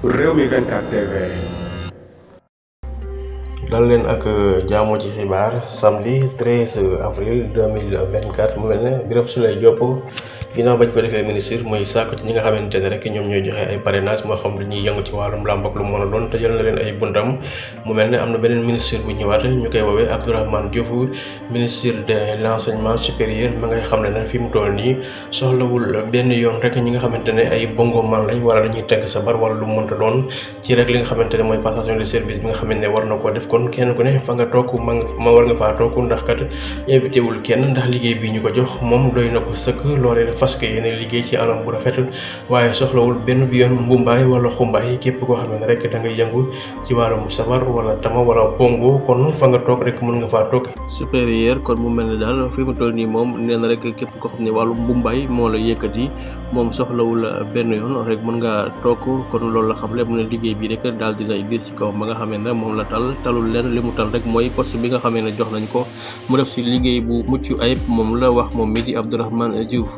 Rewmi 24 TV. dal leen ak jaamu ci xibaar samedi 13 avril 2024 mu mel ne Birame Souleye Diop ginnaaw bañ ko defee ministre mooy sàkk ci ñi nga xamante ne rek ñoom ñooy joxe ay parrainage moo xam dañuy yëngu ci wàllum làmb ak lu mu mën a doon tëjal na leen ay buntam mu mel ne am na beneen ministre bu ñëwaat ñu koy woowee Abdourahmane Diouf ministre de l'enseignement supérieur ma ngay xam ne fi mu toll nii soxlawul benn yoon rek ñi nga xamante ne ay bongo man lañ wala dañuy tegg sabar wala lu mu mënta doon ci rek li nga xamante ne mooy passation de service bi nga xamante ne war na koo def kon kenn ku ne fa nga toog ma war nga faa toog ndax kat invité wul kenn ndax liggéey bi ñu ko jox moom doy na ko sëkk loolee fas yéene liggéey ci anam bu rafet waaye soxlawul benn bi yoon mbumbaay wala xumbaay képp koo xam ne rek da ngay yëngu ci wàllum sabar wala tama wala pongo kon fa nga toog rek mën nga faa toog supérieur kon mu mel ne daal fi mu toll nii moom nee na rek képp koo xam ne wàllum mbumbaay moo la yëkkati moom soxlawul benn yoon rek mën nga toog kon loolu la xam le mu ne liggéey bi rek daal dina gis ci kaw ba nga xamee ne moom la talul leen li mu tal rek mooy poste bi nga xamee ne jox nañ ko mu def ci liggéey bu mucc ayib moom la wax moom mi di Abdourahmane Diouf